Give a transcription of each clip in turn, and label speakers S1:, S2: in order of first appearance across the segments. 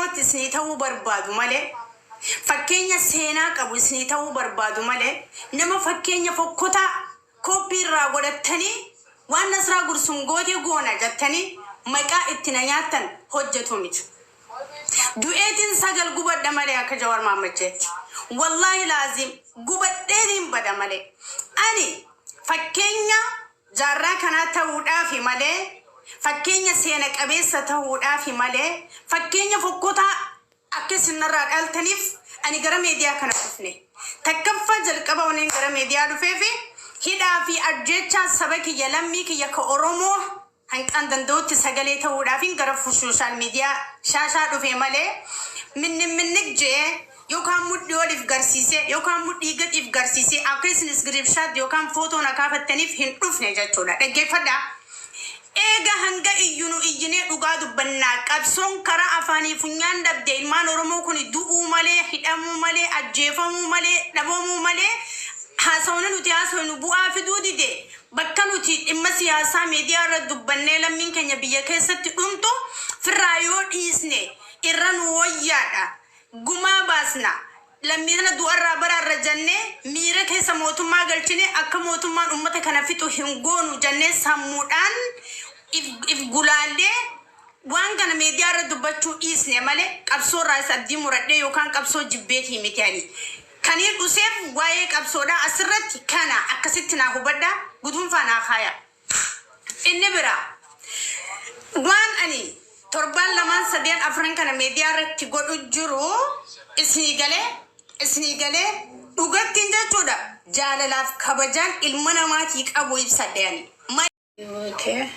S1: Oromootti isinii ta'uu barbaadu malee, fakkeenya seenaa qabu isinii ta'uu barbaadu malee, nama fakkeenya fokkotaa kooppii irraa godhattanii waan Nasraa Gursum goote goona jattanii maqaa itti na nyaattan hojjetu miti. Du'eetiin sagal gubadha malee akka Jawar Mohammed jeetti. Wallaahi laaziim gubadheetiin bada malee. Ani fakkeenya jaarraa kanaa ta'uudhaafi malee, fakkeenya seena qabeessa ta'uudhaafi malee, fakkeenya fokkotaa akka isin narraa dhaaltaniif ani gara meediyaa kana dhufne. Takkaffaa jalqaba waniin gara meediyaa dhufeefi hidhaa fi ajjeechaa saba kiyya, lammii kiyya ka Oromoo hanqaan danda'utti sagalee ta'uudhaafin gara social media shaashaa dhufe malee minnig minnig je'ee yookaan mudhii ol if garsiisee yookaan mudhii gad if garsiisee akka isin screenshot yookaan footoo na kaafattaniif hin dhufne jechuudha. Dhaggeeffadhaa. Eega hanga iyyinu iyyinee dhugaa dubbannaa, qabsoon karaa afaanii funyaan dhabde, ilmaan Oromoo kuni du'uu malee, hidhamuu malee, ajjeefamuu malee, dhabamuu malee, haasawni nuti haasawnu bu'aa fiduu dide. Bakka nuti dhimma siyaasaa miidiyaa irra dubbannee lammiin keenya biyya keessatti dhumtu firraa yoo dhiisne irra nu woyyaadha. Gumaa baasna. Lammii tana du'arraa baraarra jannee miira keessa mootummaa galchine akka mootummaan ummata kana fixu hin goonu jannee sammuudhaan if, if gulaallee waan kana miidiyaa irra dubbachuu dhiisne malee qabsoo irraas abdii muradhee yookaan qabsoo jibbeetii miti ani. Kaniin dhuseef waa'ee qabsoodhaa asirratti kana akkasitti naa hubadhaa, guduunfaa naa kaayaa. Inni biraa waan ani torbaan lamaan sadeen afran kana miidiyaa irratti godhu jiru isinii galee, isinii galee dhugattiin jechuudha, jaalalaaf kabajaan ilma namaatii qabu ibsadhe ani. Okay.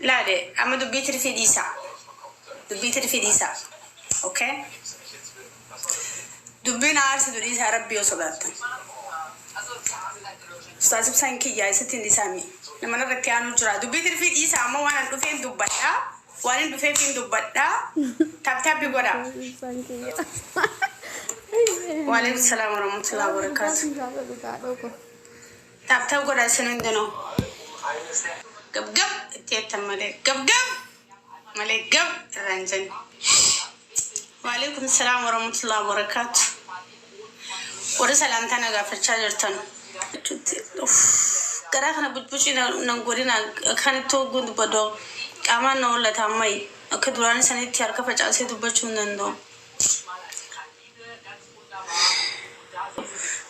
S1: Laale amma dubbii tirfii dhiisaa. Dubbii tirfii dhiisaa. Okay. Dubbiin aarsitu dhiisaa, rabbi yoo sodaattan. Ustaaz Ibsaan kiyyaa isitti hin dhiisaami. Nama narratti aanuu jira. Dubbii tirfii dhiisaa, amma waan an dhufeen dubbadhaa. Waan hin dhufeef hin dubbadhaa. Tap tap godhaa.
S2: Ibsaan kiyya.
S1: Waalaikum salaam warahmatullahi wabarakatuh. Tap tap godhaa isin hundinuu. Gab gab itti jettan malee gab gab malee gab irraa hin jenne. Waalaikum salaam warahmatullahi wabarakatuh. Warri salaamtaa na gaafachaa jirtan. Uff, garaa kana bucbucii nan godhina, akkanatti hogguun dubbadhu qaamaan na hollata, ammayi akka duraanii sanitti harka facaasee dubbachuu hin danda'u.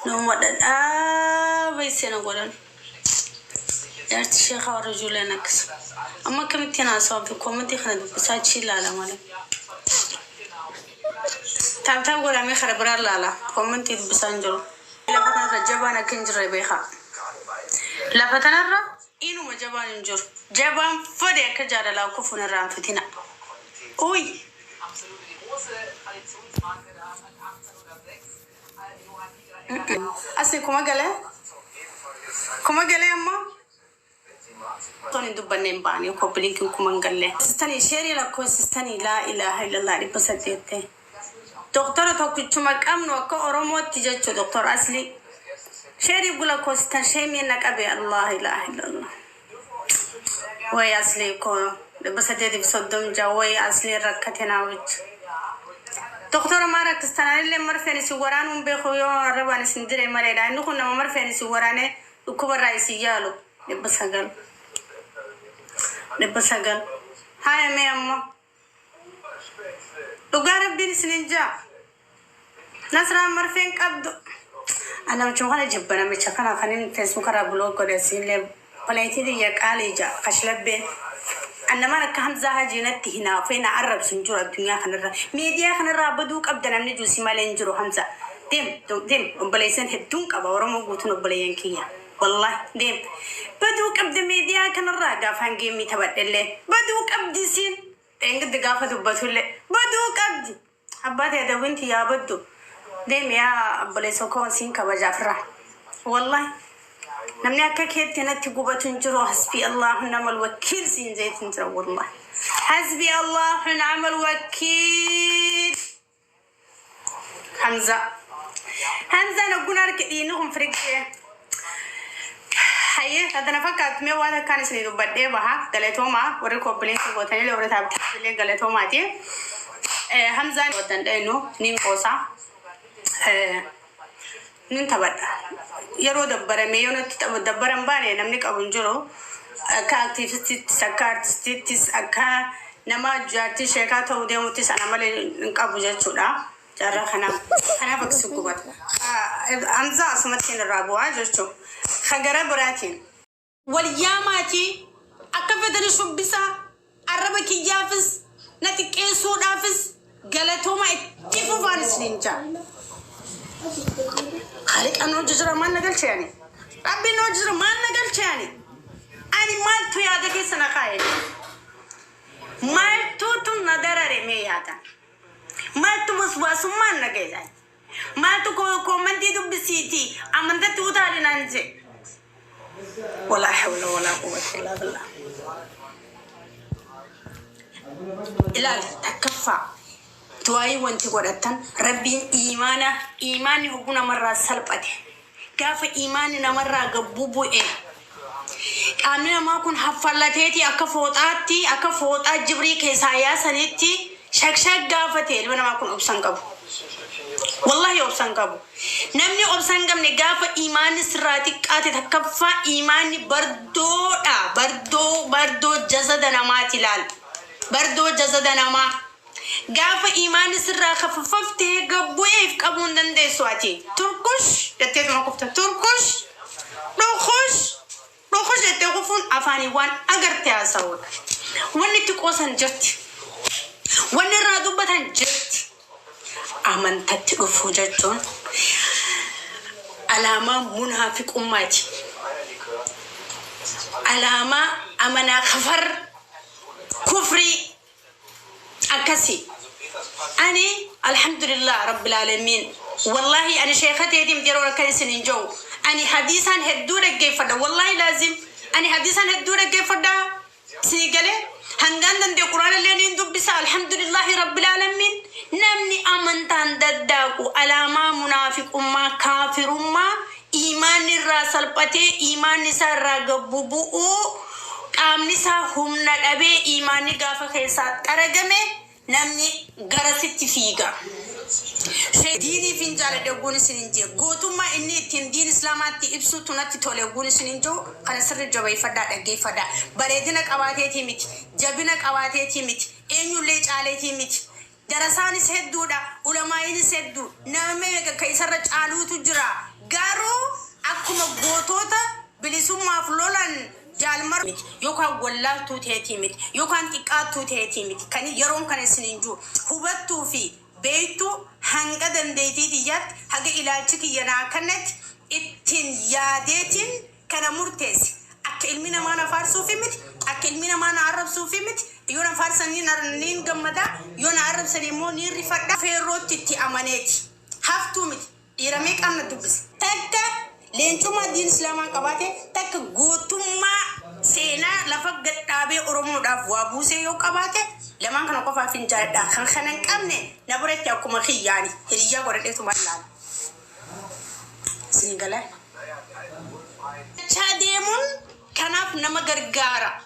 S1: Nama dhadhaa baysee na godhan. Jaarti sheekaa warra ijoolleen akkas. Amma akkamittiin haasawaa fi koomentii kana dubbisaa achi ilaala malee. Tap tap godhamee kara biraan laala. Koomentii dubbisaa hin jiru. Lafa kanarra jabaan akka hin jirre beekaa. Lafa tanarra inuma jabaan hin jiru. Jabaan fode akka jaalalaa kufuun irraan fitina. Uy. Asli kuma galee? Kuma galee amma? Osoo hin dubbanne hin baane, copy linkiin kuma hin galle. Sistanii sheerii lakkoofsistanii, laa ilaaha illallah, 800 ta'e. Doktora tokkichuma qabnu akka Oromootti jechuu, Doktor Asli. Sheerii gula koosistan, sheemiin na qabe, Allah ilaaha illallah. Way Asli koo, 836, way Asli rakkate naa wajji. Doktora maa rakkistan? Anillee marfeen isin waraanuu hin beeku, yoo arrabaan isin dire maleedha. Inni kun nama marfeen isin waraanee dhukkubarraa isin yaalu. 900, 900. Haaya, mee amma dhugaa rabbiin isinin jaa. Nasraan marfeen qabdu. Namichuma kana jibba, namicha kana kanin Facebook irraa block godhe isinillee obboleettii tiyya qaalii jaa kashlabbeen. Annamaan akka Hamzaa Hajii natti hinaafee na arrabsu hin jiru addunyaa kanarra. Miidiyaa kanarraa baduu qabda namni jiru si malee hin jiru, Hamza. Deem deem, obboleessan hedduun qaba, Oromoo guutuun obboleeyyan kiyya. Wallahi deem. Baduu qabda miidiyaa kanarraa, gaafaan geemmii taphadhellee. Baduu qabdi isiin. Dheengadda gaafa dubbatullee. Baduu qabdi. Abbaa ta'e dawwinti yaa baddu. Deemi yaa obboleessa koo, siin kabajaaf irraa. Wallahi namni akka keetti natti gubatu hin jiru. Hasbii Allahu namal wakiil siin jeetiin jira wallahi. Hasbii Allahu namal wakiil. Hamza. Hamzaan ogguun harki dhiinni kun firiggee. Hayyee, kana fakkaatu. Mee waan akkaan isinii dubbadhee baha. Galatoomaa warri copy link gootanii, warri taaptaabillee galatoomaati. Hamzaan danda'inu nin qoosaa. Nin taphadha. Yeroo dabbaramee yoo natti dabbaran baane namni qabu hin jiru. Akka aktiivistittis, akka artistittis, akka nama jaartii sheekaa ta'uu deemuttis ana malee hin qabu jechuudha. Jaarraa kanaaf kanaaf akkasi gubata. Hamzaa asumatti irraa bu'aa jechuudha. Kan gara biraatiin. Walyaamaatii akka fedhani shubbisaa, arraba kiyyaafis na xiqqeessuudhaafis galatooma, itti fufaan isiniin jaa. Khaliqaan hojii jira, maal na galchee ani? Rabbiin hojii jira, maal na galchee ani? Ani maaltu yaada keessa na kaa'e? Maaltuutu na darare mee yaadan? Maaltu waswaasummaan na ga'e? Maaltu comment dubbisiiti amantatti utaali naan jee? ولا حول ولا قوة إلا بالله. Ilaali, takkaffaa du'aayii wanti godhattan Rabbiin iimaana, iimaanni hogguu namarraa salphate, gaafa iimaanni namarraa gabbuu bu'e, qaamni namaa kun haffallateeti akka fooxaatti, akka fooxaa jibrii keessaa yaasanitti shakshak gaafate. Ilma namaa kun obsan qabu. Wallahi obsan qabu. Namni obsan hin qabne gaafa iimaanni sirraa xiqqaate. Takkaffaa iimaanni bardoodha. Bardoo, bardoo jasada namaati ilaal. Bardoo jasada namaa. Gaafa iimaanni sirraa kaffaftee gabbu'eef qabuu hin dandeessu ati. Turkush jetteetuma kufta. Turkush, dhukush, dhukush jettee kufuun afaanii waan agarte haasa'uudha. Wanni itti qoosan jirti. Wanni irraa dubbatan jirti. Amantatti dhufuu jechuun alaamaa munaafiqummaati. Alaamaa amanaa kafar kufrii akkasii. Ani alhamdulillah rabbil aalamiin. Wallahi ani sheekateetiin yeroo akkan isin hin jiru. Ani hadiisaan hedduu dhaggeeffadha. Wallahi laazim ani hadiisaan hedduu dhaggeeffadha. Sii galee hangaan danda'e Quraana illee niin dubbisa. Alhamdulillahi rabbil aalamiin. Namni amantaan daddaaqu alaamaa munaafiqummaa, kaafirummaa, iimaanni irraa salphatee, iimaanni isaa irraa gabbu bu'uu, qaamni isaa humna dhabee, iimaanni gaafa keessaa xaragame namni garasitti fiiga. Diiniif hin jaaladhe ogguun isin hin jee, gootummaa inni ittiin diin islaamaatti ibsuutu natti tole ogguun isin hin jiru. Kana sirri jabeeffadhaa, dhaggeeffadhaa. Bareedina qabaateetii miti, jabina qabaateetii miti, eenyullee caaleetii miti. Darasaanis hedduudha, ulamaa'inis hedduu, nama meeqa ka isarra caaluutu jira. Garuu akkuma gootota bilisummaaf lolan jaalmar miti, yookaan wallaaltuu ta'eetii miti, yookaan xiqqaattuu ta'eetii miti. Kan yeroon kana isin hin jiru hubattuu fi beektuu hanga dandeettii xiyyaatti, haga ilaalchi kiyya naa kanatti ittiin yaadeetiin kana murteesse. Akka ilmi namaa na faarsuufi miti, akka ilmi namaa na arrabsuufi miti. Yoo na faarsanii niin gammada, yoo na arrabsanii immoo niin rifadha. Feerrootti itti amaneeti. Haftuu miti. Dhiira meeqaan na dubbise? Takka leencummaa diin islaamaa qabaate, takka gootummaa seenaa lafa gadhaabee Oromoodhaaf waa buusee yoo qabaate, lamaan kana qofaaf hin jaaladha. Kan kana hin qabne na biratti akkuma kiyyaani hiriyyaa godhadheetuma ilaala. Isin galee. Dachaa deemuun kanaaf nama gargaara.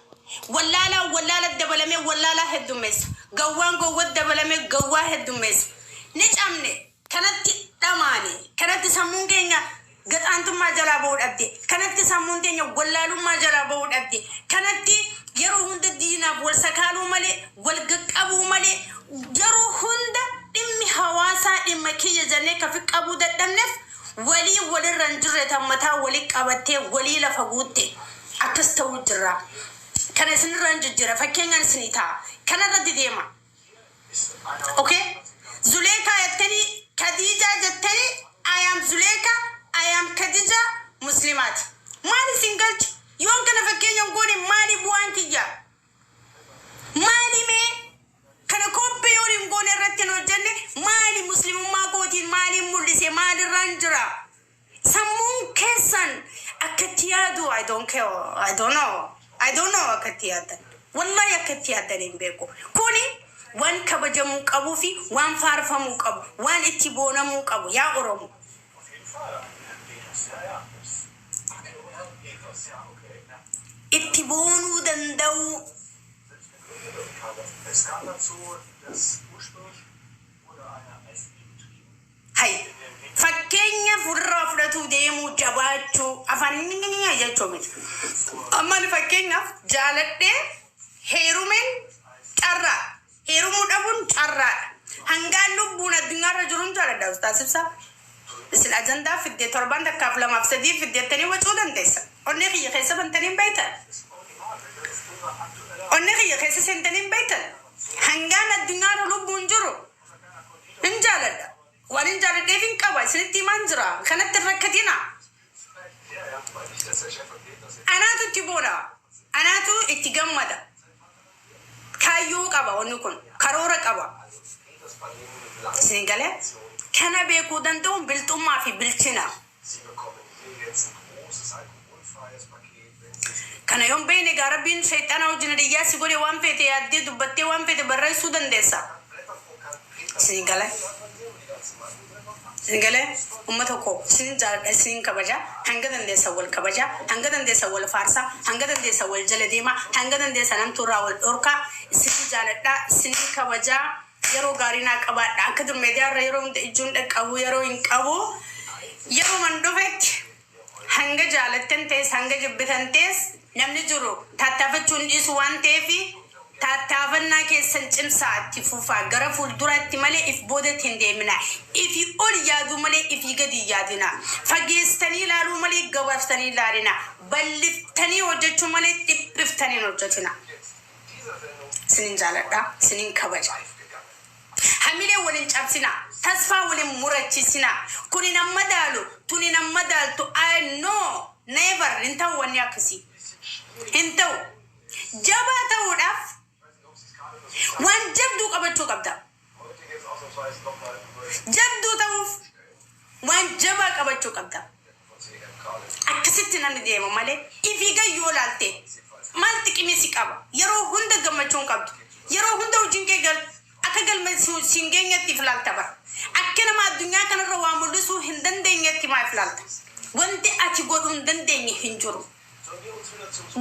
S1: Wallaalaa wallaala dabalamee wallaalaa heddummeessa. Gawwaan gowwa dabalamee gawwaa heddummeessa. Ni cabne, kanatti dhamaane, kanatti sammuun keenya gaxaantummaa jalaa bahuu dhabde, kanatti sammuun keenya wallaalummaa jalaa bahuu dhabde, kanatti yeroo hunda diinaaf wal sakaaluu malee, wal qaqqabuu malee, yeroo hunda dhimmi hawaasaa dhimma kiyya jennee kafi qabuu dadhabneef, walii walirra hin jirre tan mataa walii qabattee walii lafa guutte akkas ta'uu jirra. Kana isinirra hin jijjiira, fakkeenyaan isinii ta'a. Kanarratti deema. Okay? Zuleekaa jettanii, Khadijaa jettanii, I am Zuleeka, I am Khadija, Muslimaati. Maal isin galchi? Yoon kana fakkeenya hin goone maali bu'aan kiyya? Maali mee? Kana koppii yoon hin goone, irratti hin hojjenne, maali muslimummaa kootiin maaliin mul'ise? Maalirraan jira? Sammuun keessan akkatti yaadu, I don't care, I don't know, I don't know akkatti yaaddan. Wallahi akkatti yaaddan hin beeku. Kuni waan kabajamuu qabuu fi waan faarfamuu qabu, waan itti boonamuu qabu, yaa Oromo. Itti boonuu danda'uu. Hay. Fakkeenya ofirraa fudhatuu deemuu jabaachuu afaan inni jechuu miti. Amma ani fakkeenyaaf jaaladhee heerumeen carraa. Heerumuu dhabuun carraadha. Hangaan lubbuun addunyaarra jiruun jaaladha Ustaaz Ibsaa. Isin ajandaa fiddee torban takkaaf lamaaf sadii fiddeettanii wacuu dandeessa. Onnee kiyya keessa bantanii hin beektan. Onnee kiyya keessa seentanii hin beektan. Hangaan addunyaarra lubbuun jiru hin jaaladha. Waan hin jaaladheef hin qaba. Isinitti himaan jira. Kanatti hin rakkatina. Anaatu itti boona. Anaatu itti gammada. Kaayyoo qaba wanni kun. Karoora qaba. Isin galee? Kana beekuu danda'uun bilxummaa fi bilchina. Kana yoon beekne egaa Rabbiin shayxaana wajjin hidiyyaa si godhe waan feete yaaddee dubbattee waan feete barreessuu dandeessa. Isin galee? Isin galee? Uummata koo isin jaaladha, isin kabaja. Hanga dandeessan wal kabaja, hanga dandeessan wal faarsa, hanga dandeessan wal jala deema, hanga dandeessan hamtuurraa wal dhorkaa. Isin jaaladha, isin kabaja. Yeroo gaarii naa qabaadha. Akka dur miidiyaarra yeroo hunda ijjuun dhaqqabu yeroo hin qabu. Yeroo man dhufetti hanga jaalattan ta'es hanga jibbitan ta'es namni jiru tattaaffachuu hin dhiisu waan ta'eef tattaafannaa keessan cimsaa itti fufaa. Gara fuulduraatti malee if boodatti hin deemina. Ifi ol yaaduu malee ifii gadi hin yaadina. Fageessitanii ilaaluu malee gabaabsitanii ilaalina. Bal'iftanii hojjechuu malee dhiphiftanii hin hojjetina. Isinin jaaladha, isinin kabaja. Hamilee waliin cabsina, tasfaa waliin murachiisina. Kuni nan madaalu, tuni nan madaaltu. I know, never hin ta'u wanni akkasii. Hin ta'u. Jabaa ta'uudhaaf waan jabduu qabachuu qabda. Jabduu ta'uuf waan jabaa qabachuu qabda. Akkasitti namni deema malee ifii gad yoo laalte maal xiqimii si qaba? Yeroo hunda gammachuu hin qabdu. Yeroo hunda hojiin kee gal akka galma si hin geenyetti if laalta bara. Akka nama addunyaa kanarra waa mul'isuu hin dandeenyetti maa if laalta? Wanti ati godhuu hin dandeenye hin jiru.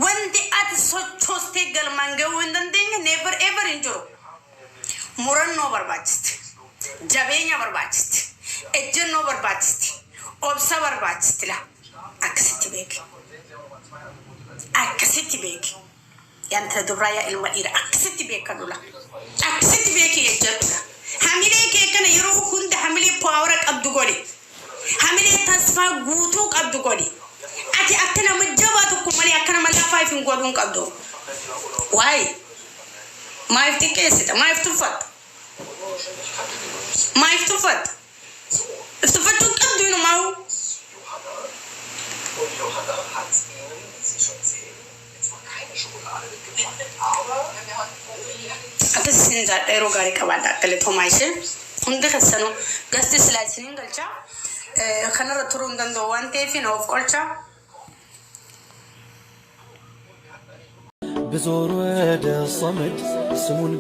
S1: Wanti ati sochoostee galmaan gahuu hin dandeenye never ever hin jiru. Murannoo barbaachisti. Jabeenya barbaachisti. Ejjennoo barbaachisti. Obsa barbaachisti la. Akkasitti beeki. Akkasitti beeki. Yaa intala dubraa, yaa ilma dhiira, akkasitti beekadhu la. Akkasitti beeki, ejjedhu la. Hamilee kee kana yeroo hunda hamilee power qabdu godhi. Hamilee tasfaa guutuu qabdu godhi. Ati akka nama jabaa tokko malee akka nama laafaa if hin godhuu hin qabdu. Waa'ee maaliif xiqqeessita? Maaliif tuffatta? Maaliif tuffatta? If tuffachuu hin qabdu inumaa'u. Akkas isin jaadha, yeroo gaarii qabaadha. Galatoomaa ishee hundi keessanuu. Gasti silaa isiniin galchaa. Kanarra turuu hin danda'u waan ta'eef na of qolchaa.
S2: ብዞር ወደ ሶመድ ስሙን